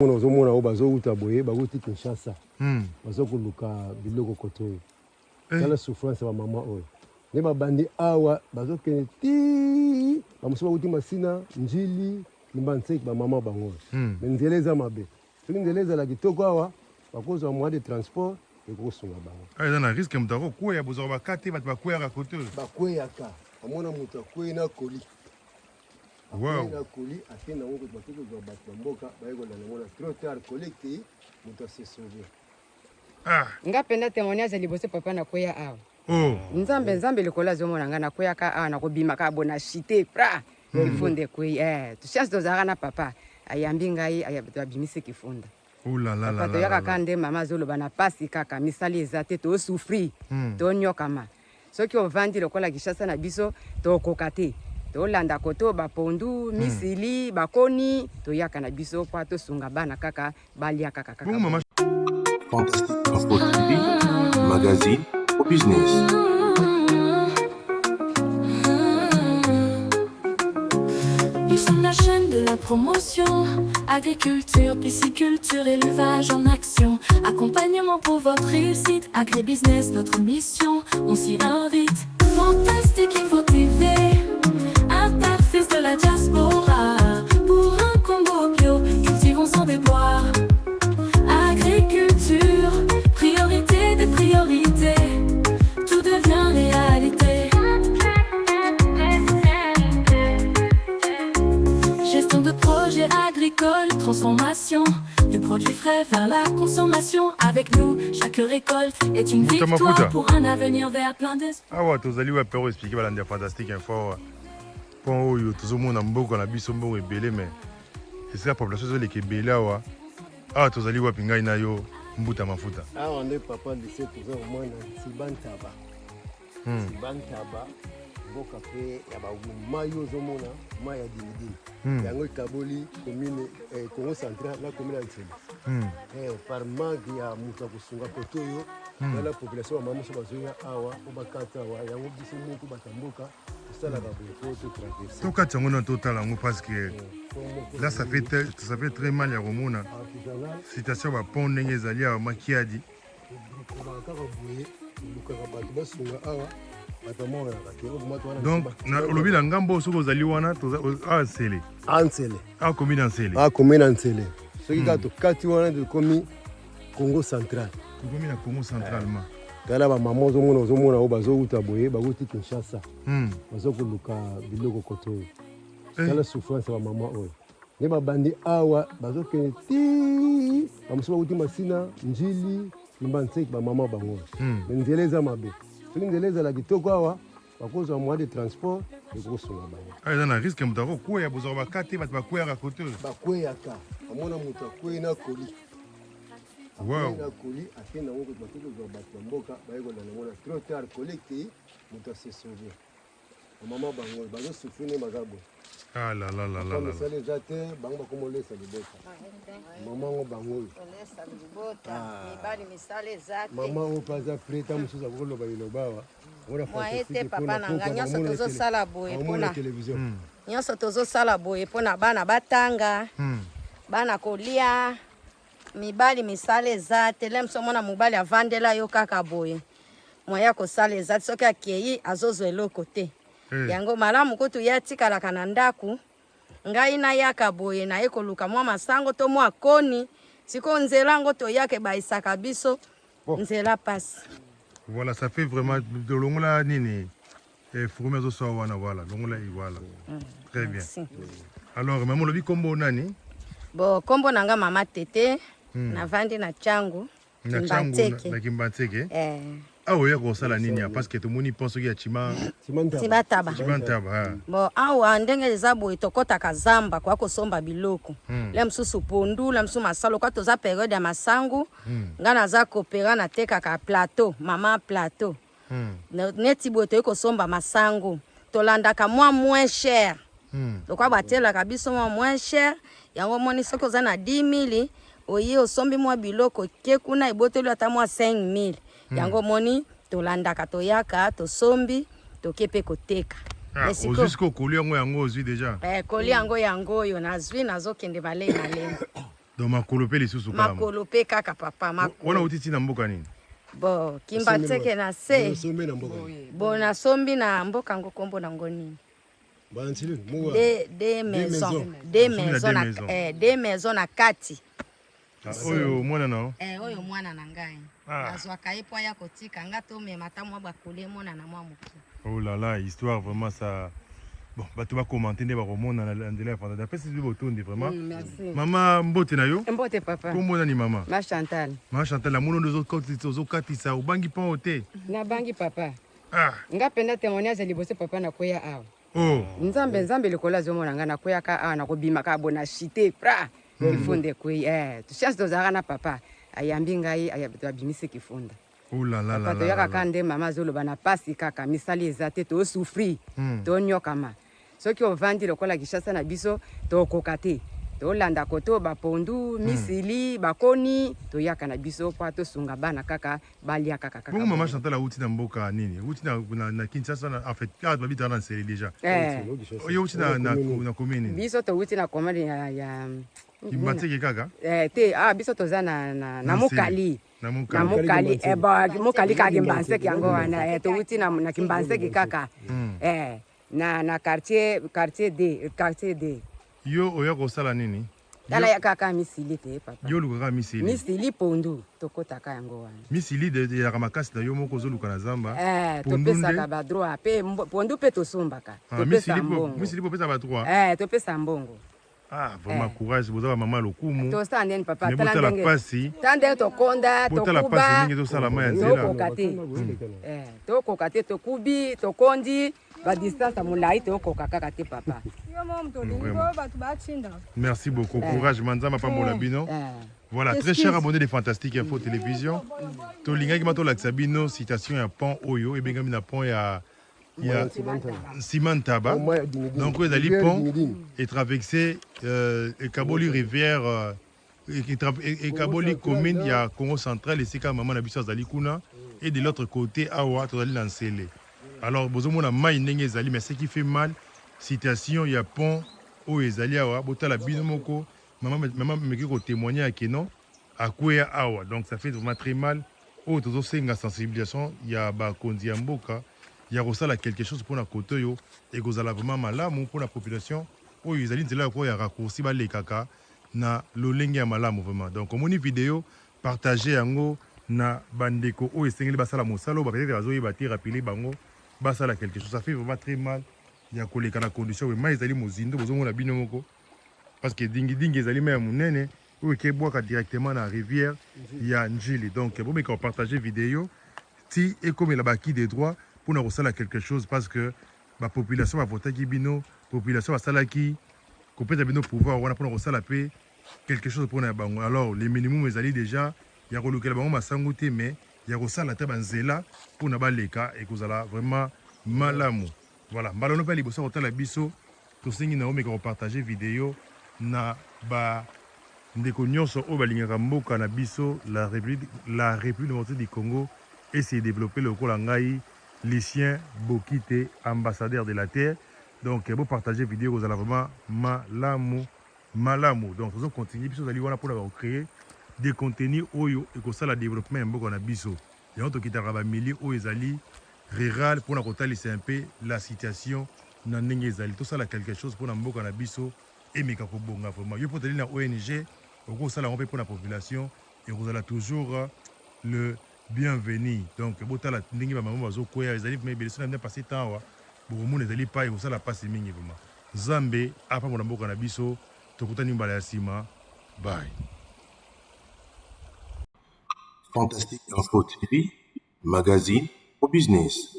Mona ozomona oyo bazowuta boye bawuti Kinshasa hmm. baza koluka biloko kote oyo eh. Tala souffrance ya bamama oyo nde babandi awa bazokende ti bamosusu bawuti Masina Njili Kimbanseke bamama bango oyo hmm. Me nzela eza mabe soki nzela ezala kitoko awa bakozwa moyen de transport ekokosunga bango. Ah, eza na risque moto akokweya bozwaka bakate bato bakweyaka kote oyo bakweyaka omona moto akwei na koli Wow. Na colis akende yango koto bake kozwa bato ya mboka baye kolanda yango na trop tard colis ekei moto ase sauve. Ah. Nga mpenza témoignage ya liboso papa nakweya awa. Oh. Nzambe nzambe likolo azomona nga nakweyaka awa nakobima kaka bo na chite pra hmm. kifunda ekwei eh, chance tozalaka na papa ayambi ngai abimisi kifunda. Oh là là là toyaka kaka nde mama azoloba na pasi kaka misali eza te tosouffrir hmm. tonyokama soki ovandi lokola Kinshasa na biso tokoka te tolanda koto bapondu hmm. misili hmm. bakoni toyaka na biso mpo tosunga bana kaka balia kaka kaka Bongo mama Fantastic Info TV, magazine au business. Ils sont la chaîne de la promotion. Agriculture, pisciculture, élevage en action. Accompagnement pour votre réussite. Agribusiness, notre mission, on s'y invite. Fantastique Info TV, interface de la diaspora. Pour un combo bio, cultivons sans déboire. Agriculture, priorité des priorités. Tout devient réalité. Gestion de projets agricoles, transformation du produit frais vers la consommation. Avec nous, chaque récolte est une Mouta victoire Mafuta. pour un avenir vert plein d'espoir. Awa tozali wapi oyo expliquer balandi ya Fantastique Info awa pont oyo tozomona mboka na biso mbongo ebele mais esika population ezoleka ebele awa awa tozali wapi ngai na yo mbuta mafuta awa nde papa lycée toza komona nsibantaba hmm. Sibantaba mboka mpe ya mai ozomona mai ya dinidini hmm. yango ekaboli commune eh, Congo central na commune ya Nsele hmm. eh, par manque ya moto ya kosunga kote oyo hmm. tala population bamama mosusu bazoya awa mpo bakata awa yango biso moko bato ya mboka tosalaka boye mpo totraverse tokati yango na totala yango parce que eh, là ça fait, ça fait très mal ya komona situation ya bapont ndenge ezali awa makiadi Donc olobi na ngambo soki ozali wana awa nsele nsele awa komi na nsele awa komi na nsele soki kaka hmm. tokati wana tokomi congo central tokomi na congo central ma tala bamama ozomona ozomona oyo bazowuta boye bawuti kinshasa hmm. baza koluka biloko kote oyo eh. tala souffrance ya bamama oyo nde babandi awa bazokende ti bamosusu bawuti masina njili kimbanseke bamama bango hmm. me nzela eza mabe soki nzela ezala kitoko awa bakozwa moyen de transport ekokosunga bango ah, eza na risque moto akokweya bozwaka bakate bato bakweyaka kote oyo bakweyaka amona moto akwei na koli akwei na koli akende yango bato kozwa bato ya mboka baye kolanda yango na trop tard koli ekei moto ase sauve Mama bango bazo souffrir nde baza boye. Ah la la la la. Misala eza te bango bakoma olesa libota. Mama ngo bango oyo. Olesa libota. Ah. Mibali misala eza te. Mama oyo mpe aza prêt ta mosusu akoloba liloba awa. Mwaye te papa na nga nyonso tozosala boye mpona television. Hmm. Nyonso tozosala boye mpona bana batanga. Hmm. Bana kolia. Mibali misala eza te lemso omona mobali avandela yo kaka boye moyen ya kosala eza te soki akei azozwa eloko te hey. Eh. Yango malamu kutu ye atikalaka na ndako ngai nayaka boye naye koluka mwa masango to mwa koni sikoyo nzela yango toyaka ebayisaka biso oh. Nzela pasi voilà ça fait vraiment longola nini Eh, fourmi azoswa wana voilà longola ye voilà mm. très bien Merci. alors mama olobi nkombo nani bo nkombo na nga mama tete hmm. navandi na changu na changu na kimbanseke eh. awa oya kosala nini ya parce que tomoni pont soki ya chima chimantaba chimantaba ah. bo awa ndenge eza boye tokɔtaka zamba koya kosomba biloko hmm. le mosusu pondu le mosusu masalo kwa toza periode ya masangu hmm. ngai naza kopera natekaka plateau mama plateau hmm. Neti boye toyei kosomba masangu tolandaka mwa moins cher hmm. Lokola batielaka biso mwa moins cher yango omoni soki oza na 10000 oye osombi mwa biloko ke kuna eboteli ata mwa 5000 hmm. Yango omoni tolandaka toyaka tosombi toke mpe koteka. Ah, ozwi sikoyo koli yango yango ozwi deja eh, koli yango yango oyo nazwi nazokende malei malemi. Donc makolo mpe lisusu kaka. Makolo mpe kaka papa. Makolo. Wana outi ti na mboka nini? Bo Kimbanseke na se. Bo nasombi na mboka yango kombo nango nini? Deux maisons. Deux maisons na eh, deux maisons na kati. Ah, oyo mwana na yo? Eh, oyo mwana na ngai. Ah. Nazwaka ye mpo aya kotika nga tomema ata mwa bakoli emonana mwa moke. Oh là là, histoire vraiment ça. Bon, bato ba commenter nde bakomona na nzela ya fantastique. Apesi biso botondi vraiment. Merci. Mama mbote na yo. Mbote papa. Kombo nani mama? Ma Chantal. Ma Chantal, namoni nde ozokatisa ozokatisa obangi pont te. Nabangi papa. Ah. Nga mpenza témoignage ya liboso papa nakweya awa. Oh. Nzambe nzambe likolo azomona nga nakweyaka awa nakobima kaka bo na chite pra. Kifunda ekwei. Eh, chance tozalaka na papa ayambi ngai abimisi kifunda. Oh là là là Papa toyaka kaka nde mama azoloba na pasi kaka misala eza te tosouffrir tonyokama soki ovandi lokola Kinshasa na biso tokoka te tolanda koto bapondu misili bakoni toyaka na biso mpo tosunga bana kaka balia kaka kaka Bongo mama Chantal auti na mboka nini? Auti na Kinshasa na, en fait, ah, babitaka na Nsele déjà. Eh. Oyo auti na commune nini? Biso towuti na commune ya Kimbanseke kaka? Eh, te ah, biso toza na Mokali. Na Na Mokali. Mokali, eh, ba, Mokali kaka Kimbanseke yango wana eh, towuti na Kimbanseke kaka eh, na quartier D, quartier D. Yo oya kosala nini? Tala ya kaka misili te papa. Yo olukaka misili? Misili pondu tokotaka yango wana. Misili ezalaka makasi na yo moko ozoluka na zamba. Eh, Pondu nde? topesaka ba droit pe pondu pe tosombaka. Ah, Topesa misili po mbongo. misili po pesa ba droit. Eh, topesa mbongo. Ah, vraiment courage boza ba mama lokumu. Tosala ndeni papa, Mais tala botala ndenge. pasi. Tala ndenge tokonda, Botala tokuba. pasi ndenge ezosala mai ya nzela. Tokoka te. Eh, tokoka te, tokubi, tokondi, ba distance ya molai tokoka kaka te papa. Yo moko moto olingi Vraiment. po bato batinda. Merci beaucoup. Courage Manzama pambola bino. Voilà, très cher abonné de Fantastique Info Télévision. Tolingaki matolakisa bino citation ya pont oyo ebengami na pont ya Simantaba. Donc oyo ezali pont etraverse ekaboli rivière ekaboli commune ya Congo central esika mama na biso azali kuna et de l'autre côté awa tozali na Nsele. Alors bozomona mai ndenge ezali, mais ce qui fait mal, citation ya pont oyo ezali awa botala bino moko mama mama meki kotémoigner ya keno akweya awa, donc ça fait vraiment très mal. Oyo tozosenga sensibilisation ya bakonzi ya mboka ya kosala quelque chose mpona kote oyo ekozala vraiment malamu mpona population oyo ezali nzela ya koya raccourci balekaka na lolenge ya malamu vraiment. Donc omoni video, partage yango na bandeko oyo esengeli basala mosala oyo peut-être bazoyeba te, rappeler bango basala quelque chose. Ça fait vraiment très mal ya koleka na condition oyo mai ezali mozindo, bozomona bino moko parce que dingidingi ezali mai ya monene oyo ekebwaka directement na rivière ya Njili. Donc bomeka kopartage video ti ekomela baki de droit mpona kosala quelque chose parce que bapopulation bavotaki bino, population basalaki kopesa bino pouvoir wana mpona kosala mpe quelque chose mpona ya bango. Alors le minimum ezali déjà ya kolukela bango masango te, mais ya kosala ata banzela mpona baleka ekozala vraiment malamu. Voilà, mbala no mpe liboso ya kotala biso tosengi na omeka kopartage video na bandeko nyonso oyo balingaka mboka na biso la République démocratique du Congo et se développer lokola ngai Lucien Bokite, ambassadeur de la terre. Donc bopartage video ekozala vraiment malamu malamu. Donc tozo continuer, biso ozali wana mpona kocréer des contenus oyo ekosala développement ya mboka na biso. Yango tokitaka bamilieu oyo ezali rural mpona kotalisa un peu la situation na ndenge ezali, tosala quelque chose mpona mboka na biso emeka kobonga vraiment. Yo mpo tozali na ONG, okosala yango mpe mpona population ekozala toujours le bienvenu. Donc botala ndenge bamama bazokwea, ezali vraiment ebele. So na bino passé temps awa bokomona ezali pa ekosala mpasi mingi vraiment. Nzambe apambola mboka na biso. Tokutani mbala ya nsima, bye. Fantastique Info TV, magazine au business.